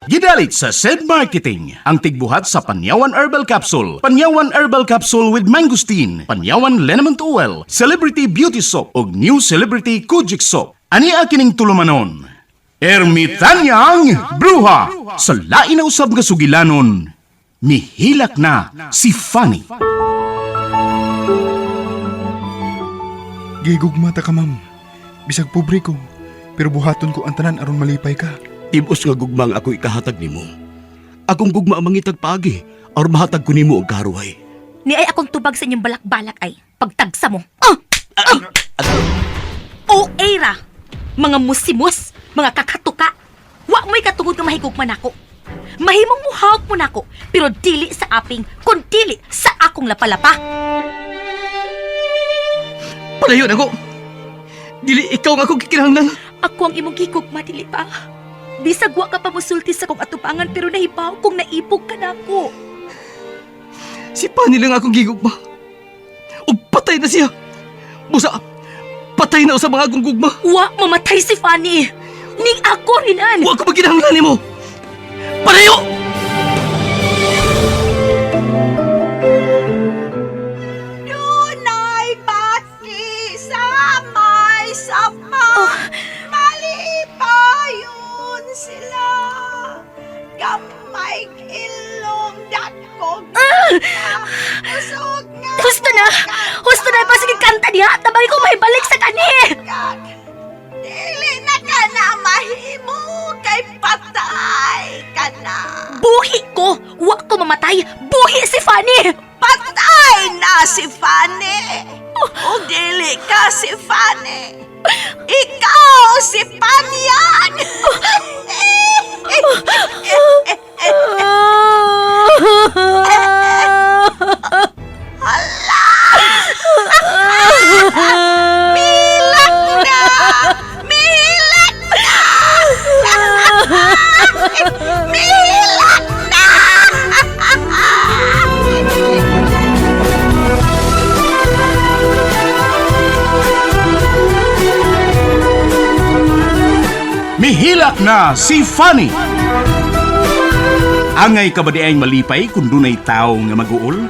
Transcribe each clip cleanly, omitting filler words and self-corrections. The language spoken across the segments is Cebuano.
Gidalit sa SED Marketing ang tigbuhat sa Panyawan Herbal Capsule, Panyawan Herbal Capsule with Mangosteen, Panyawan Liniment Oil, Celebrity Beauty Soap ug New Celebrity Kojic Soap. Ani kining tulumanon? Ermitanyang Bruha sa lain na usab nga sugilanon. Mihilak na si Fanny. Gigugma ta ka, ma'am. Bisag pobre ko, pero buhaton ko ang tanan aron malipay ka. Tibos nga gugma ang ako ikahatag nimo. Akong gugma ang mangitag paagi aron mahatag ko nimo ang karuhay. Ni ay akong tubag sa inyong balak-balak ay pagtagsa mo. Ah! Ah! O era, mga musimus, mga kakatuka. Wa mo'y katungod nga mahigugma nako. Mahimong muhawak mo nako, pero dili sa aping, kun dili sa akong lapalapa. Palayo na ko. Dili ikaw nga akong gikinahanglan. Ako ang imong gigugma, dili ba? Bisag wa ka pa musulti sa kong atubangan pero nahibaw kung naibog ka nako. Si Pani lang akong gigugma. Ug patay na siya. Busa, patay na sa mga akong gugma. Wa mamatay si Fanny. Ning ako rinan. Wa ko maginahanglan nimo. Palayo! Dunay bati sa may sapa. Malipayon sila. Gamay ilong dakog. Usog nga. Husto na! Husto na! Pasige kanta diha! Tabang ko may balik sa kani! Kag, dili na ka na mahimo kay patay ka na. Buhi ko! Wa ko mamatay! Buhi si Fanny! Patay na si Fanny. O dili ka si Fanny. Ikaw si Panyag. Milak na! Milak na! Milak na! Mihilak na si Fanny. Angay ka ba di ay malipay kung dunay tao nga maguol?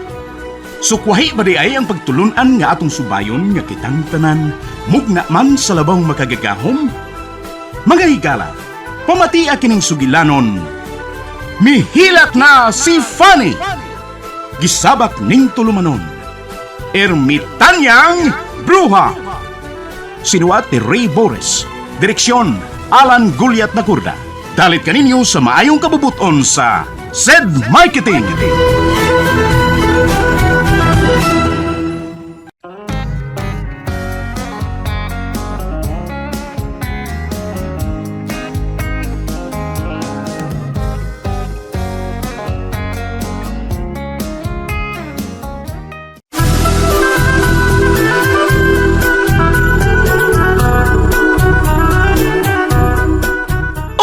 Sukwahi ba di ay ang pagtulunan nga atong subayon nga kitang tanan, mugna man sa labang makagagahom? Mga higala, pamatia kining sugilanon. Mihilak na si Fanny! Gisabak ning tulumanon. Ermitanyang Bruha! Sinuat ni Ray Boris. Direksyon, Alan Guliat Nakurda. Dalit kaninyo sa maayong kabubuton sa SED Marketing.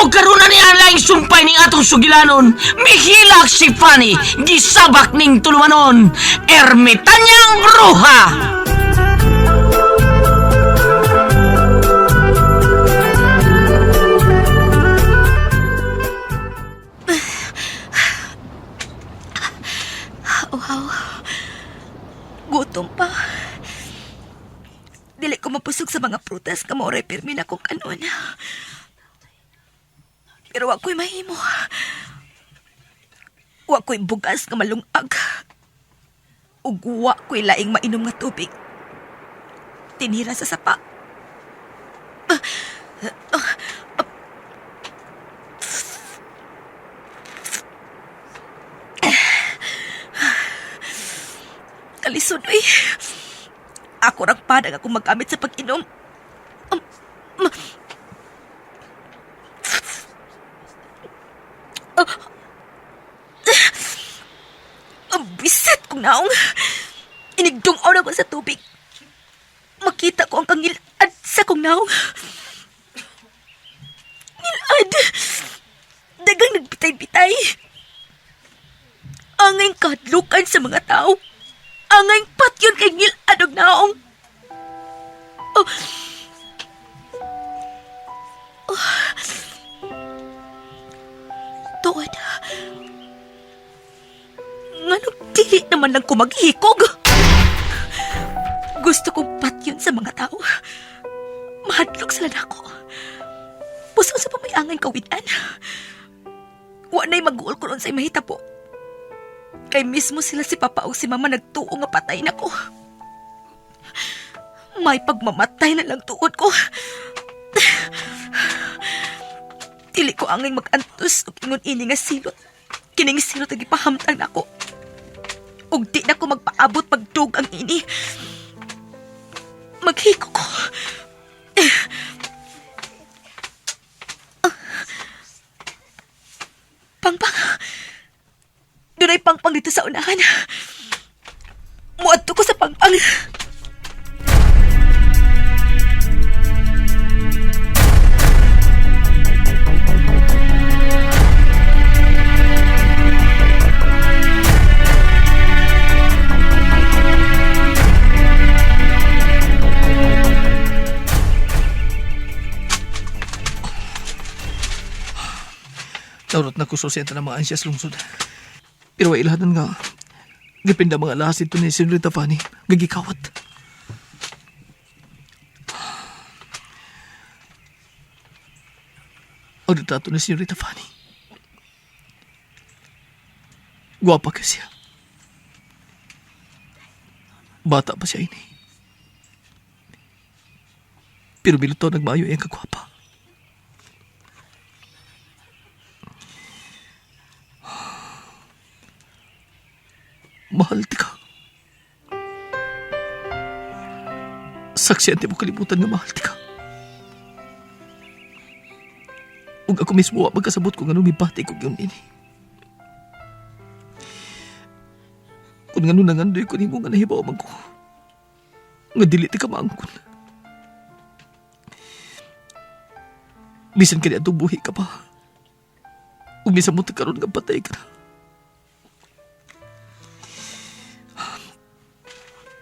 O karon na ni ang laing sumpay ning atong sugilanon. Mihilak si Fanny, gisabak ning tulumanon. Ermitanyang Bruha! Wow. Gutom pa. Dili ko mapusog sa mga prutas nga maoray pirmi na kong kanon. Pero wa ko'y mahimo. Wa ko'y bugas nga malungag. Ug wa ko'y laing mainom nga tubig. Tinira sa sapa. Kalisod, uy. Ako rang padag ako maggamit sa pag-inom. Ang bisit kong naong. Inigdungaw na ko sa tubig. Makita ko ang kangilad sa kong naong. Ngilad. Dagang nagbitay-bitay. Angay kahadlukan sa mga tao. Angay patyon kay ngilad og naong. Oh. Oh. Tuod. Nganong dili naman lang ko maghikog? Gusto kong patyon sa mga tao. Mahadlok sila nako. Puso sa pamayangan kawitan. Wa na'y mag-uol ko sa mahitabo. Kay mismo sila si Papa o si Mama nagtuo nga patay nako. May pagmamatay na lang tuod ko. Dili ko angay mag-antos og ingon ini nga silot. Kining silot ang gipahamtang nako. Ug di na ko magpaabot pagdug ang ini. Maghiko ko. Pangpang. Dunay pangpang dito sa unahan. Muadto ko sa pangpang. Tarot na kuso siya ng mga ansyas lungsod. Pero ay ilhanan nga. Gipinda mga lahas ito ni Senyorita Fanny. Gagikawat. Ang retrato ni Senyorita Fanny. Guwapa ka siya. Bata pa siya ini. Pero biluto nagmayo ang kagwapa. Mahal ti ka. Saksi di mo kalibutan nga mahal ti ka. Ug ako mismo wa magkasabot kung anong mibati ko yun ini. Kung ngano nangandoy ko nimo nga nahibaw man ko. Nga dili ti ka maangkon. Bisan kani atong buhi ka pa. Ug bisan mo karon nga patay ka na.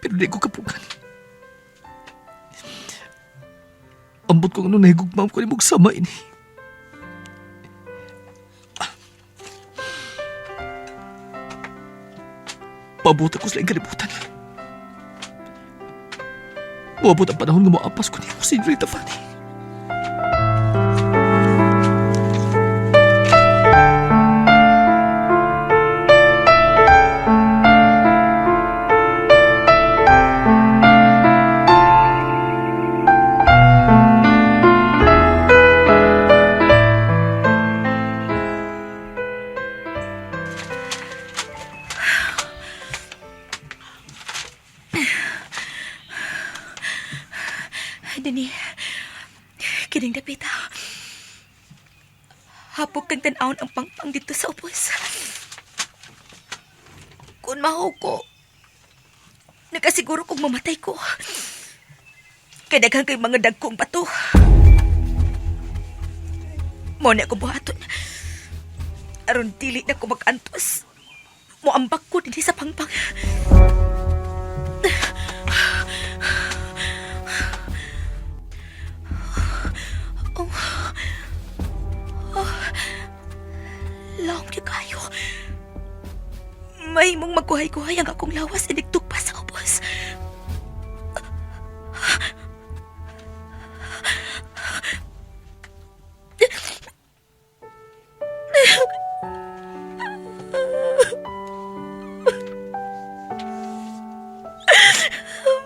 Pero di ko kapugan. Ambot ko ano nahigugmaw ko ni mong sama ini. Paabot ako sa iyong kalibutan. Muabot ang panahon nga moapas ko niyo, Senorita Fanny. Dini, kining dapita. Hapok kang tan-awon ang pangpang dito sa ubos. Kung maho ko, nakasiguro kong mamatay ko. Kay daghan kay mga dagkong bato. Mo na ko buhaton. Aron dili na ko mag-antos. Moambak ko dinhi sa pangpang. Long di kayo. May mong magkuhay-kuhay ang akong lawas inigtugpa sa ubos.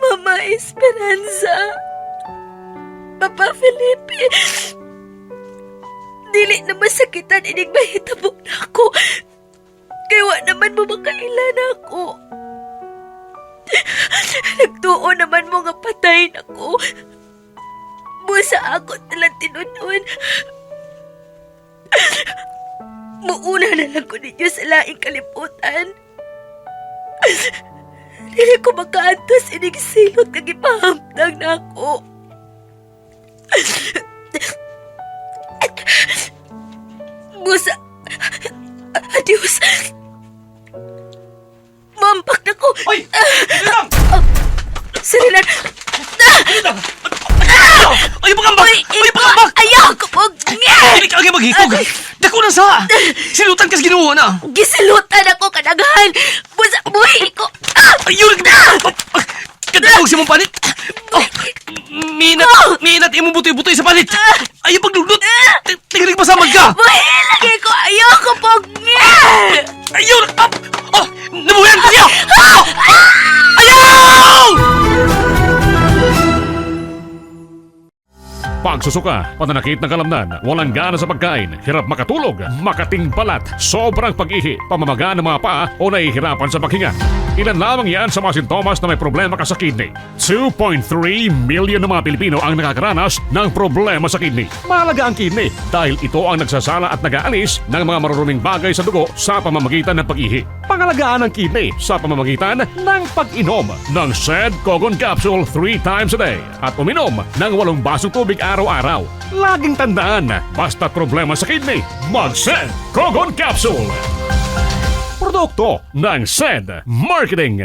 Mama Esperanza. Papa Felipe. Dili na masakitan inig mahitabo na ako. Kay wa naman mo makailan ako. Nagtuo naman mo nga patay na ko. Busa ako nalang tinunon. Muuna na lang ko ninyo sa laing kalibutan. Dili ko makaantos inig silot kag ipahamtang na ako. Busa. Adios. Mampak na ko. Oy! Dito lang! Sirilan. Dito lang! Ay, pagambak! Uy, Ay, pagambak! Ayaw ko po! Dili ka ang maghikog! Dako na sa! Silutan kas Ginoo na! Gisilutan ako kadaghan! Busa, buhi ko! Ah! Ayun! Katawag si mong panit! Oh, minat, minat imong butoy-butoy sa panit! Ayaw pagdugdot! Tingnan pasamag ka! Buhi lagi ko! Ayaw ko po! Ayun! Up! Oh! Nabuhian ko siya! Oh! Ayaw! Pagsusuka, pananakit ng kalamnan, walang gana sa pagkain, hirap makatulog, makating balat, sobrang pag-ihi, pamamaga ng mga paa o nahihirapan sa paghinga. Ilan lamang yan sa mga sintomas na may problema ka sa kidney. 2.3 million na mga Pilipino ang nakakaranas ng problema sa kidney. Mahalaga ang kidney dahil ito ang nagsasala at nag-aalis ng mga maruruming bagay sa dugo sa pamamagitan ng pag-ihi. Pangalagaan ang kidney sa pamamagitan ng pag-inom ng Sed Kogon Capsule 3 times a day at uminom ng 8 basong tubig araw-araw. Laging tandaan, basta problema sa kidney, mag-Sed Kogon Capsule! Produkto ng Sed Marketing.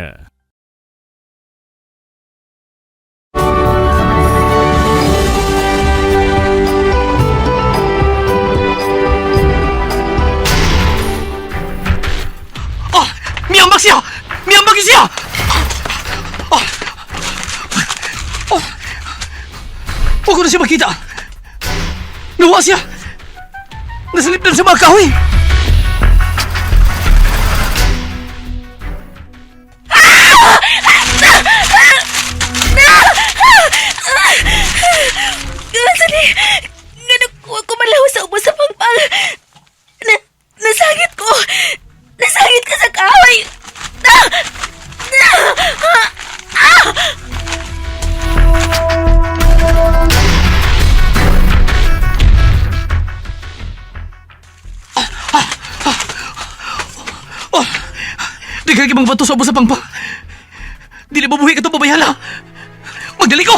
Oh! Miyambak siya! Miyambak siya! Oh! Oh! Huwag ko na siya makita! Nawa siya! Nasalip na sa mga kahoy! Sali! Nga kumalaw sa ubos sa pangpang! Na, nasangit ko! Nasangit ka sa kahoy! Ah! Ah! Ah! Oh! Di ka ibang bato sa ubos sa pangpa! Dili mabuhi ka itong babayala! Magdali ko!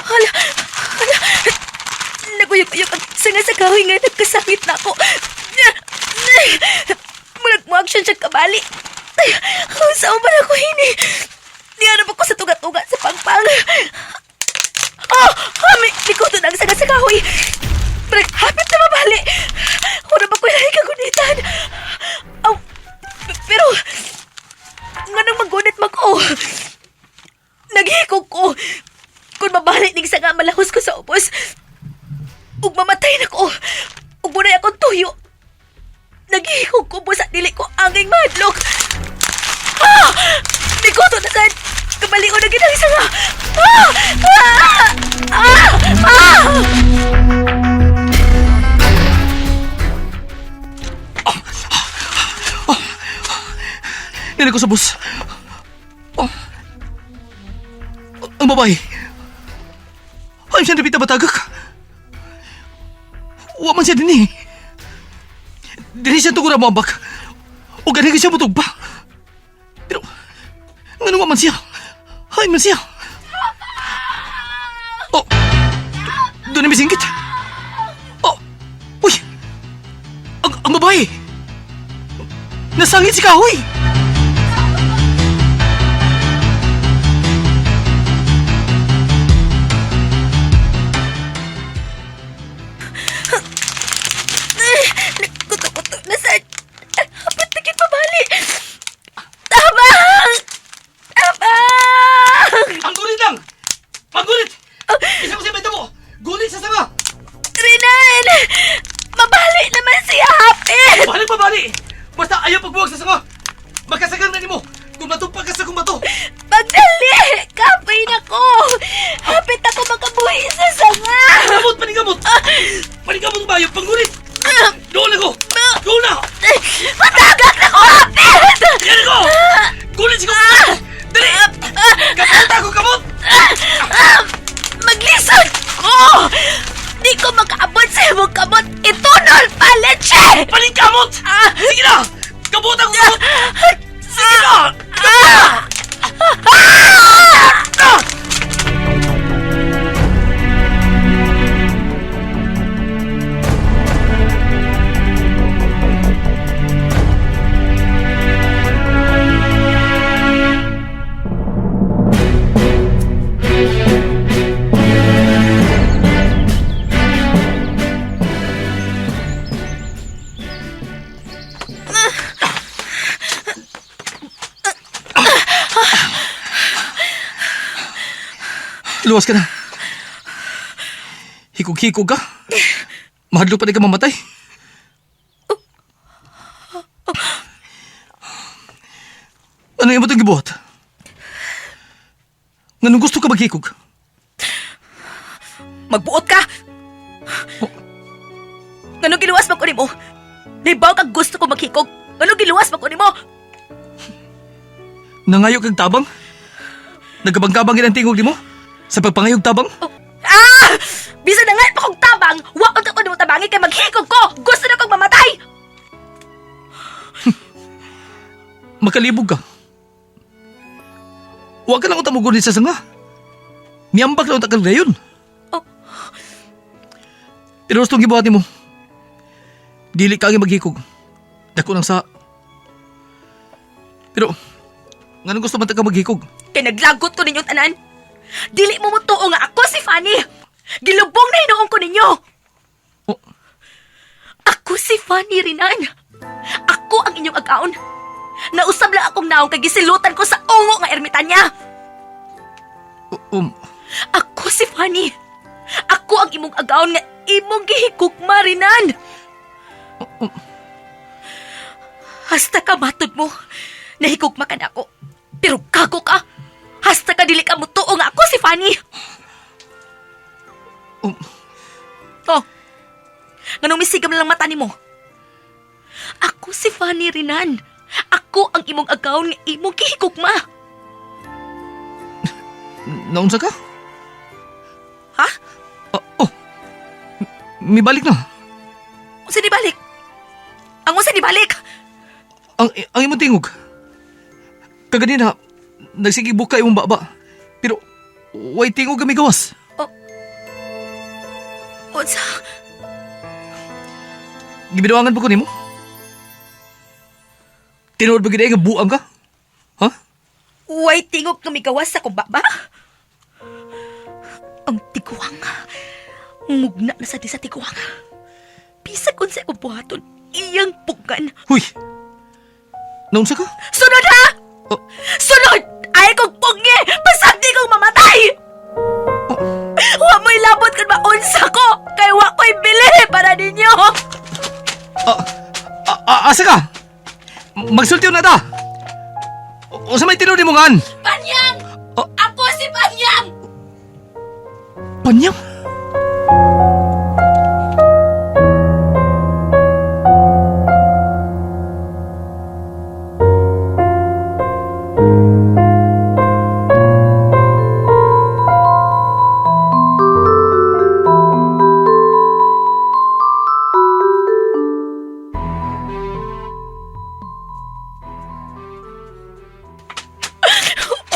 Hala! Hala! Naguyok-uyok ang sanga sa kahoy nga nagkasakit na ako. Murag mo action siya kabali. Ay, saan ba na ako hini? Nihanap ako sa tugat-tugat sa pangpang. Oh! Oh! May likoto na ang sanga sa kahoy. Murag hapit na mabali. Wala ba ko yung kagunitan? Aw, pero, nganong magunit man ko? Naghikog ko. Kung mabalik ning sanga malahos ko sa ubos. Ug mamatay na ko. Ug munay akong tuyo. Naghihikog ko busa dili ko anging mahadlok. Ah! Nikoto na sad. Kabali ko na ginang sanga. Ah! Ah! Ah! Ah! Nila ko sa bus. Oh. Ang babae. Ay, siya napita batagak. Wa man siya din eh. Dili siya tugura mo ambak. O galing siya mutugpa. Pero, ngano wa man siya? Ay man siya. Oh, doon na misingkit. Oh, uy. Ang babae. Nasangit si Kahoy. Kuto-kuto na sad. Hapit na gid mabali. Tabang! Tabang! Ang gulit lang! Panggulit! Isa ko siya benta mo! Gulit sa sanga! Renan! Mabali naman siya hapit! Balik pa bali! Basta ayaw pagbuwag sa sanga! Magkasagang na nimo! Kung matupag ka sa kumato! Pagdali! Kapoy na ko! Hapit ako makabuhi sa sanga! Kamot! Paningamot! Paningamot ba? Ayaw panggulit! Doon ako! Doon na! Matagak na ko hapit! Yan ako! Gulit si kamot! Dali! Kamot ako kamot! Maglisod ko! Di ko makaabot sa imong kamot! Itunol pa, leche! Paningkamot! Sige na! Kamot ako kamot! Luwas ka na. Hikog-hikog ka. Mahadlok pa di ka mamatay. Ano yung itong gibuhat? Nganong gusto ka maghikog? Magbuot ka! Nganong giluwas man ko nimo? Libaw kag gusto ko maghikog. Nganong giluwas man ko nimo? Nangayo kag tabang? Nagkabang-kabang ang tingog nimo? Sa pagpangayog tabang? Ah! Bisa na nga pa kong tabang, wa ko ko nimo tabangi kay maghikog ko. Gusto na kong mamatay. Makalibog ka. Huwag ka lang utang mo sa sanga. Niyambak lang utak gayon. Oh. Pero gustong gibuhat nimo. Dili ka ang maghikog. Dako nang sa... Pero, nganong gusto man ta ka maghikog? Kay naglagot ko ninyong tanan. Dili mo mutuo nga ako si Fanny. Gilubong na hinuon ko ninyo. Oh. Ako si Fanny Rinan. Ako ang inyong agaon. Nausab lang akong naong kay gisilutan ko sa ungo nga ermitanya. Ako si Fanny. Ako ang imong agaon nga imong gihikugma, Rinan. Hasta ka matod mo. Nahikugma ka na ako. Pero gago ka. Hasta ka dili ka mutuo nga ako si Fanny. Oh. Nganong misigam lang mata nimo? Ako si Fanny Rinan. Ako ang imong agaon nga imong gihikugma. Naunsa ka? Ha? Oh. Mibalik na. Unsa ni balik? Ang unsa ni balik? Ang imong tingog. Kaganina, nagsige buka imong baba. Pero, way tingog kami gawas. Unsa? Gibinuangan pa ko nimo? Tinuod ba gid ay nga buang ka? Ha? Way tingog nga migawas sa akong baba? Ang tiguang. Mugna na sa di sa tiguang. Bisag unsa akong buhaton, iyang pugan. Huy! Naunsa ka? Sunod ha! Oh. Sunod! Ay kong pugni! Pasagdi kong mamatay! Wa mo'y labot kung maunsa ko! Kay wa ko'y bili para ninyo! Asa ka? Magsultiw na ta! Unsa may tinuod nimo ngan? Panyang! Oh. Ako si Panyang! Panyang?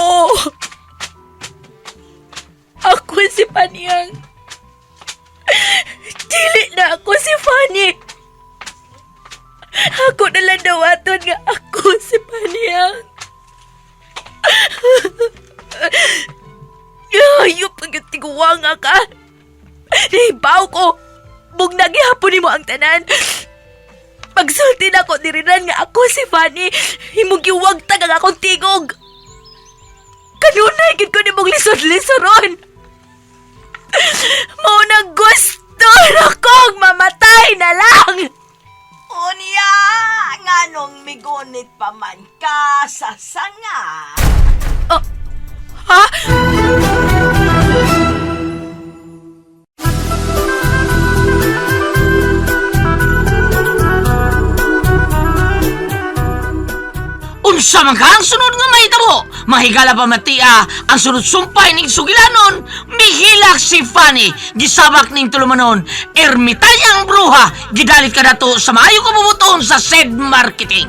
Oh! Ako si Panyang. Dili na ako si Fanny. Ako na lang dawaton nga ako si Panyang. Ayop ang yung tiguwanga ka. Nahibaw ko. Bug nagihapon nimo ang tanan. Pagsulti na ko dirinan nga ako si Fanny. Imong giwagtag ang akong tingog. Kanunay gid ko nimong lisod-lisoron. Mao nang gusto na kong mamatay na lang. Unya, nganong migunit pa man ka sa sanga. Oh, ha? Unsa man ka ang sunod nga mahitabo? Mahigala pa matia ang sunod sumpay ning sugilanon. Mihilak si Fanny, gisabak ning tulumanon. Ermitanyang bruha, gidalit ka nato sa maayo kabubuton sa said marketing.